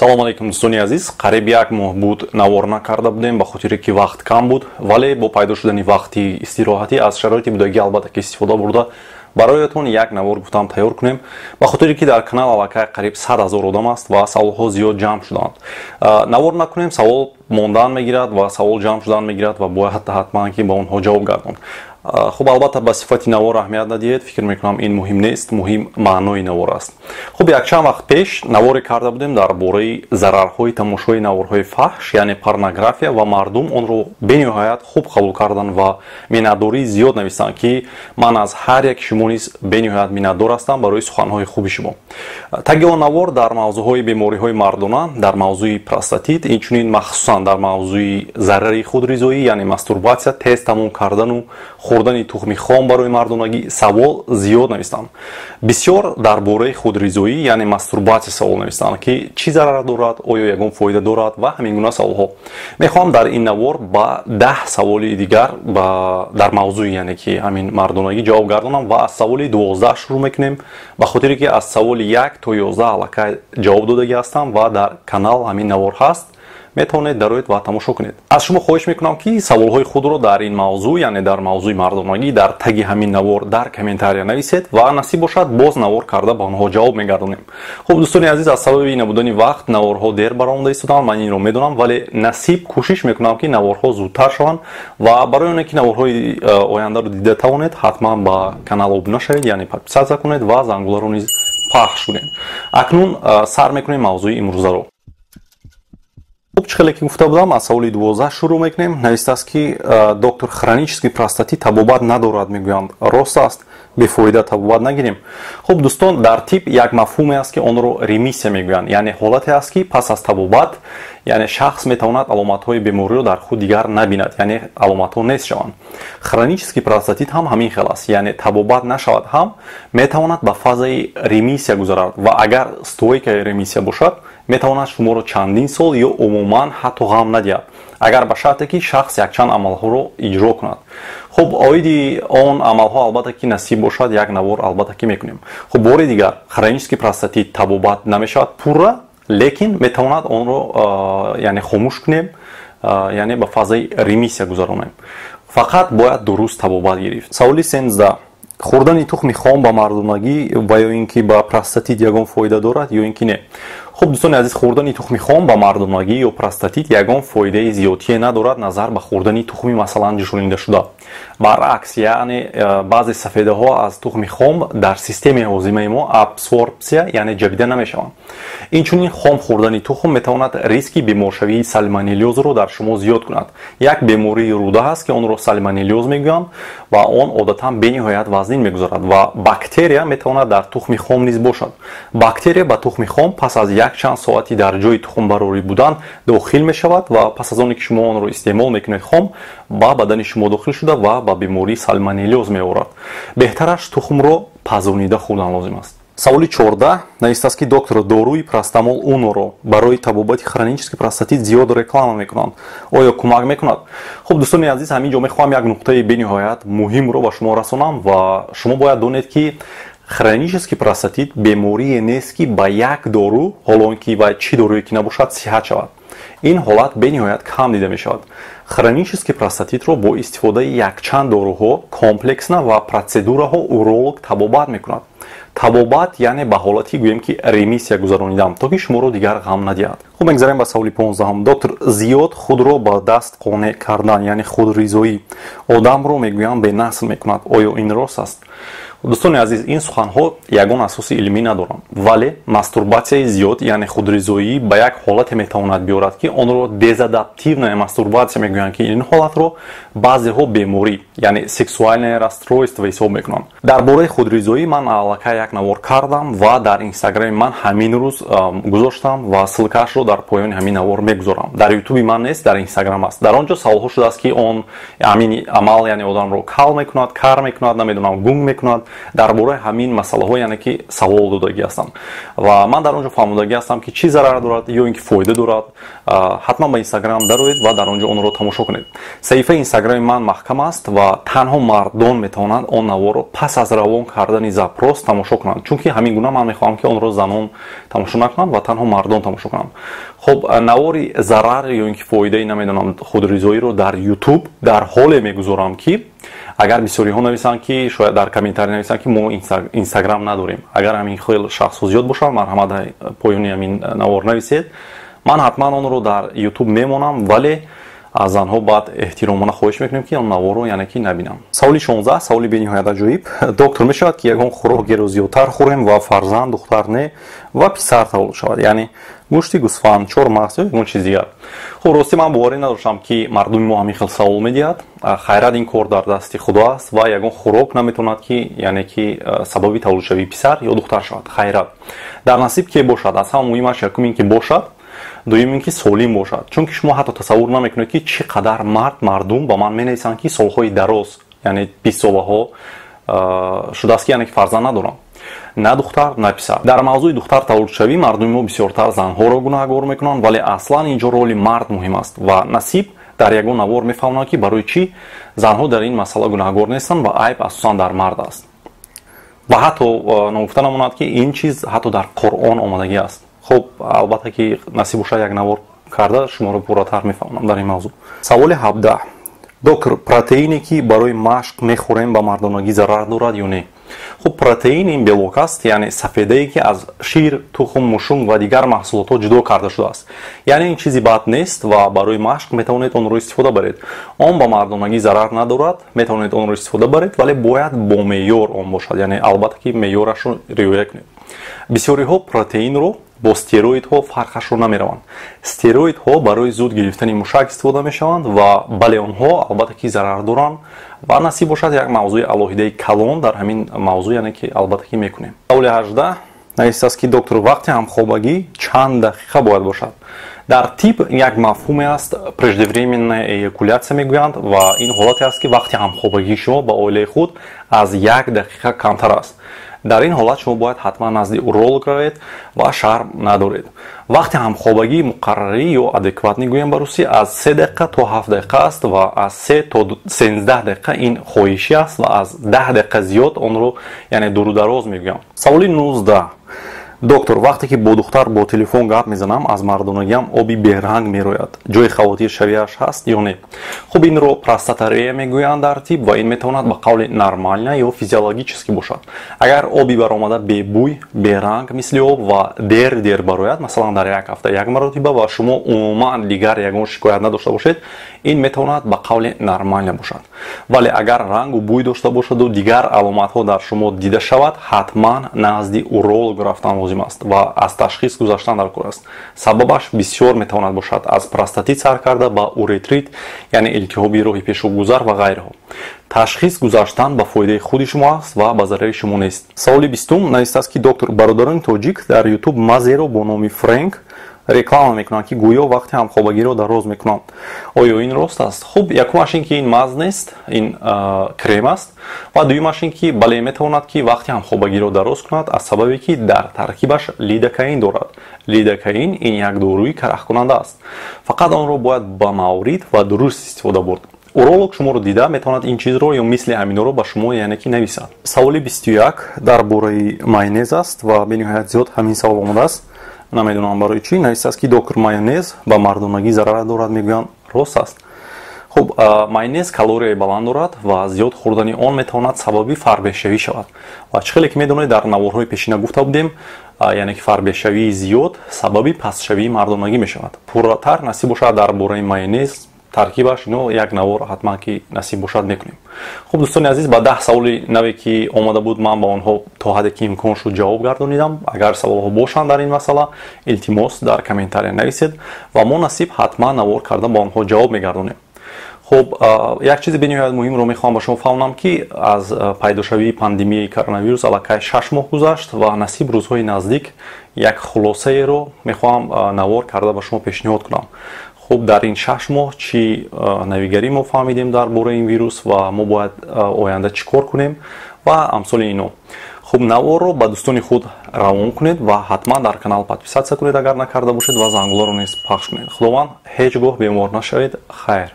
Салом алейкум, дӯстони азиз. Қариб як моҳ буд, навор накарда будем, ба хотире ки вақт кам буд, вале бо пайдо шудани вақти истироҳатӣ аз шароити будагӣ, албатта ки, истифода бурда, бароятон як навор гуфтам тайёр кунем, ба хотире ки дар канал аллакай қариб 100 000 одам аст ва саволҳо зиёд ҷамъ шуданд. Навор накунем, савол мондан мегирад ва савол ҷамъ шудан мегирад ва бояд ҳатман ки ба онҳо ҷавоб гардон. Хуб, албатта, ба сифати навор аҳамият надиҳед, фикр мекунам, ин муҳим нест, муҳим маънои навор аст. Хуб, якчанд вақт пеш наворе карда будем дар бораи зарарҳои тамошои наворҳои фаҳш, яъне порнография, ва мардум онро бениҳоят хуб қабул карданд ва миннатдории зиёд нависанд, ки ман аз ҳар яки шумо низ бениҳоят миннатдор ҳастам барои суханҳои хуби шумо. Таги он навор дар мавзӯъҳои бемориҳои мардона, дар мавзӯи простатит, инчунин махсусан дар мавзӯи зарари худризоӣ, яъне мастурбатсия, тез тамом кардану хӯрдани тухми хом барои мардонагӣ савол зиёд навистанд. Бисёр дар бораи худризоӣ, яъне мастурбатсия, савол навистанд, ки чӣ зарар дорад, оё ягон фоида дорад ва ҳамин гуна саволҳо. Мехоҳам дар ин навор ба 10 саволи дигар дар мавзӯи, яъне ки ҳамин мардонагӣ, ҷавоб гардонам ва аз саволи 12 шурӯъ мекунем, ба хотире ки аз саволи 1 то 11 аллакай ҷавоб додагӣ ҳастам ва дар канал ҳамин навор ҳаст, метавонед дароед ва тамошо кунед. Аз шумо хоҳиш мекунам, ки саволҳои худро дар ин мавзӯъ, яъне дар мавзӯи мардонагӣ, дар таги ҳамин навор дар комментария нависед ва насиб бошад, боз навор карда ба онҳо ҷавоб мегардонем. Хуб, дӯстони азиз, аз сабаби набудани вақт наворҳо дер баромада истоданд, ман инро медонам, вале насиб, кӯшиш мекунам, ки наворҳо зудтар шаванд ва барои оне ки наворҳои ояндаро дида тавонед, ҳатман ба канал обуна шавед, яъне подписаться кунед ва зангуларо низ пахш кунед. Акнун сар мекунем мавзӯи имрӯзаро. Хуб, чӣ хеле ки гуфта будам, аз саволи 12 шурӯъ мекунем. Навистааст, ки доктор, хронический простатит табобат надорад мегӯянд, рост аст? Бефоида табобат нагирем? Хуб, дӯстон, дар тиб як мафҳуме аст, ки онро ремиссия мегӯянд, яъне ҳолате аст, ки пас аз табобат, яъне шахс метавонад аломатҳои бемориро дар худ дигар набинад, яъне аломатҳо нест шаванд. Хронический простатит ҳам ҳамин хел аст, яъне табобат нашавад ҳам, метавонад ба фазаи ремиссия гузарад ва агар стойкая ремиссия бошад, метавонад шуморо чандин сол ё умуман ҳатто ғам надиҳад, агар ба шарте ки шахс якчанд амалҳоро иҷро кунад. Хуб, оиди он амалҳо, албатта ки, насиб бошад, як навор, албатта ки, мекунем. Хуб, бори дигар, хронический простатит табобат намешавад пурра, лекин метавонад онро, яъне, хомӯш кунем, яъне ба фазаи ремиссия гузаронем, фақат бояд дуруст табобат гирифт. Саволи 13: хӯрдани тухми хом ба мардонагӣ ва ё ин ки ба простатит ягон фоида дорад ё ин ки не? Хуб, дӯстони азиз, хӯрдани тухми хом ба мардонагӣ ё простатит ягон фоидаи зиёдтие надорад назар ба хӯрдани тухми, масалан, ҷӯшонида. Баръакс, яъне баъзе сафедаҳо аз тухми хом дар системаи ҳозимаи мо абсорбсия, яъне ҷабида намешаванд. Инчунин хом хӯрдани тухм метавонад риски беморшавии сальмонеллёзро дар шумо зиёд кунад. Як бемории рӯда ҳаст, ки онро сальмонеллёз мегӯянд, ва он одатан бениҳоят вазнин мегузарад ва бактерия метавонад дар тухми хом низ бошад. Бактерия ба тухми хом пас аз якчанд соати дар ҷои тухмбарорӣ будан дохил мешавад ва пас аз оне ки шумо онро истеъмол мекунед, хом ба бадани шумо дохил шуда ва ба бемории сальмонеллёз меорад. Беҳтараш тухмро пазонида хӯрдан лозим аст. Саволи 14: навистааст, ки доктор, доруи Простамол Уноро барои табобати хронический простатит зиёд реклама мекунанд, оё кӯмак мекунад? Хуб, дӯстони азиз, ҳамин ҷо мехоҳам як нуқтаи бениҳоят муҳимро ба шумо расонам ва шумо бояд донед, ки хронический простатит беморие нест, ки ба як дору, ҳоло он ки ва чӣ доруе ки набошад, сиҳат шавад. Ин ҳолат бениҳоят кам дида мешавад. Хронический простатитро бо истифодаи якчанд доруҳо комплексно ва процедураҳо уролог табобат мекунад. Табобат, яъне ба ҳолати, гӯем ки, ремиссия гузаронидан, то ки шуморо дигар ғам надиҳад. Хуб, мегзарем ба саволи 15-ум. Доктор, зиёд худро ба даст қонеъ кардан, яъне худризоӣ, одамро, мегӯянд, бенасл мекунад, оё ин рост аст? Дӯстони азиз, ин суханҳо ягон асоси илмӣ надоранд, вале мастурбатсияи зиёд, яъне худризоӣ, ба як ҳолате метавонад биёрад, ки онро дезадаптивная мастурбатсия мегӯянд, ки ин ҳолатро баъзеҳо беморӣ, яъне сексуальное расстройство ҳисоб мекунанд. Дар бораи худризоӣ ман аллакай як навор кардам ва дар инстаграми ман ҳамин рӯз гузоштам ва ссылкаашро дар поёни ҳамин навор мегузорам. Дар ютуби ман нест, дар инстаграм аст. Дар он ҷо саволҳо шудааст, ки он ҳамин амал, яъне, одамро кал мекунад, кар мекунад, намедонам, гунг мекунад. Дар бораи ҳамин масъалаҳо, яъне ки савол додагӣ ҳастам ва ман дар он ҷо фаҳмодагӣ ҳастам, ки чӣ зарар дорад ё ин ки фоида дорад. Ҳатман ба Инстаграм дароед ва дар он ҷо онро тамошо кунед. Саҳифаи Инстаграми ман маҳкам аст ва танҳо мардон метавонанд он наворро пас аз равон кардани запрос тамошо кунанд, чунки ҳамин гуна ман мехоҳам, ки онро занон тамошо накунанд ва танҳо мардон тамошо кунанд. Хуб, навори зарар ё ин ки фоидаи, намедонам, худризоиро дар Ютуб дар ҳоле мегузорам, ки агар бисёриҳо нависанд, ки шояд дар комментарий нависанд, ки мо Инстаграм надорем. Агар ҳамин хел шахсҳо зиёд бошанд, марҳамат, поёни ҳамин навор нависед, ман ҳатман онро дар Ютуб мемонам, вале аз занҳо баъд эҳтиромона хоҳиш мекунем, ки он наворро, яъне ки, набинам. Саволи 16, саволи бениҳоят аҷоиб. Доктор, мешавад, ки ягон хӯрокеро зиёдтар хӯрем ва фарзанд духтар не ва писар таваллуд шавад, яъне гӯшти гӯсфанд, чормағз ё ягон чиз дигар? Хуб, ростӣ ман боварӣ надоштам, ки мардуми мо ҳамин хел савол медиҳад. Хайрат, ин кор дар дасти Худо аст ва ягон хӯрок наметавонад, ки, яъне ки, сабаби таваллудшавии писар ё духтар шавад. Хайрат, дар насиб ке бошад. Аз ҳама муҳимаш якум ин ки бошад, дуюм ин ки солим бошад, чунки шумо ҳатто тасаввур намекунед, ки чӣ қадар мардум ба ман менависанд, ки солҳои дароз, яъне 20 солаҳо шудааст, ки, яъне ки, фарзанд надорам, на духтар, на писар. Дар мавзӯи духтар таваллудшавӣ мардуми мо бисёртар занҳоро гунаҳгор мекунанд, вале аслан инҷо роли мард муҳим аст ва насиб дар ягон навор мефаҳмонад, ки барои чӣ занҳо дар ин масъала гунаҳгор нестанд ва айб асосан дар мард аст. Ва ҳатто ногуфта намонад, ки ин чиз ҳатто дар Қуръон омадагӣ аст. Хуб, албатта ки насиб бошад, як навор карда шуморо пурратар мефаҳмонам дар ин мавзӯъ. Саволи 17. Доктор, протеине, ки барои машқ мехӯрем, ба мардонагӣ зарар дорад ё не? Хуб, протеин ин белок аст, яъне сафедае, ки аз шир, тухм, мушунг ва дигар маҳсулотҳо ҷудо карда шудааст. Яъне ин чизи бад нест ва барои машқ метавонед онро истифода баред. Он ба мардонагӣ зарар надорад, метавонед онро истифода баред, вале бояд бо меъёр он бошад, яъне албатта ки меъёрашро риоя кунед. Бисёриҳо протеинро бо стероидҳо фарқашро намераванд. Стероидҳо барои зуд гирифтани мушак истифода мешаванд ва бале, онҳо албатта ки зарар доранд ва насиб бошад, як мавзӯи алоҳидаи калон дар ҳамин мавзӯъ, яъне ки, албатта ки мекунем. Саволи 18 навистааст, ки доктор, вақти ҳамхобагӣ чанд дақиқа бояд бошад? Дар тиб як мафҳуме аст, преждевременная эякуляция мегӯянд, ва ин ҳолате аст, ки вақти ҳамхобагии шумо ба оилаи худ аз як дақиқа камтар аст. Дар ин ҳолат шумо бояд ҳатман назди уролог равед ва шарм надоред. Вақти ҳамхобагии муқаррарӣ ё адекватный гӯям ба русӣ аз 3 дақиқа то 7 дақиқа аст ва аз 3 то 13 дақиқа ин хоҳишӣ аст ва аз 10 дақиқа зиёд онро, яъне, дуру дароз мегӯям. Саволи 19. Доктор, вақте ки бо духтар бо телефон гап мезанам, аз мардонагиам оби беранг мерояд. Ҷои хавотир шавиаш ҳаст ё не? Хуб, инро простаторея мегӯянд дар тиб ва ин метавонад ба қавли нормально ё физиологически бошад. Агар оби баромада бебӯй, беранг, мисли об ва дер дер барояд, масалан дар як ҳафта як маротиба, ва шумо умуман дигар ягон шикоят надошта бошед, ин метавонад ба қавли нормально бошад. Вале агар рангу бӯй дошта бошаду дигар аломатҳо дар шумо дида шавад, ҳатман назди уролог рафтан лозим аст ва аз ташхис гузаштан дар кор аст. Сабабаш бисёр метавонад бошад, аз простатит сар карда ба уретрит, яъне илтиҳоби роҳи пешобгузар ва ғайраҳо. Ташхис гузаштан ба фоидаи худи шумо аст ва ба зарари шумо нест. Саволи 20 навистааст, ки доктор, бародарони тоҷик дар Ютуб мазеро бо номи Френк реклама мекунанд, ки гӯё вақти ҳамхобагиро дароз мекунанд. Оё ин рост аст? Хуб, якумаш ин ки ин маз нест, ин крем аст, ва дуюмаш ин ки бале, метавонад, ки вақти ҳамхобагиро дароз кунад, аз сабабе ки дар таркибаш лидокаин дорад. Лидокаин ин як доруи карахкунанда аст, фақат онро бояд ба маврид ва дуруст истифода бурд. Уролог шуморо дида метавонад ин чизро ё мисли ҳаминро ба шумо, яъне ки, нависад. Саволи 21 дар бораи майонез аст ва бениҳоят зиёд ҳамин савол омадааст, намедонам барои чӣ. Нависааст, ки доктор, майонез ба мардонагӣ зарар дорад мегӯянд, рост аст? Хуб, майонез калорияи баланд дорад ва зиёд хӯрдани он метавонад сабаби фарбешавӣ шавад. Ва чӣ хеле ки медонед, дар наворҳои пешина гуфта будем, яъне ки фарбешавии зиёд сабаби пастшавии мардонагӣ мешавад. Пурратар насиб бошад, дар бораи майонез, таркибаш, ино як навор ҳатман ки насиб бошад мекунем. Хуб, дӯстони азиз, ба 10 саволи наве, ки омада буд, ман ба онҳо то ҳадде ки имкон шуд ҷавоб гардонидам. Агар саволҳо бошанд дар ин масъала, илтимос, дар комментария нависед ва мо насиб ҳатман навор карда ба онҳо ҷавоб мегардонем. Хуб, як чизи бениҳоят муҳимро мехоҳам ба шумо фаҳмонам, ки аз пайдошавии пандемияи коронавирус аллакай 6 моҳ гузашт ва насиб рӯзҳои наздик як хулосаеро мехоҳам навор карда ба шумо пешниҳод кунам. Хуб, дар ин 6 моҳ чӣ навигарӣ мо фаҳмидем дар бораи ин вирус ва мо бояд оянда чӣ кор кунем ва амсоли ино. Хуб, наворро ба дӯстони худ равон кунед ва ҳатман дар канал подписаться кунед, агар накарда бошед, ва зангуларо низ пахш кунед. Худованд, ҳеҷ гоҳ бемор нашавед. Хайр.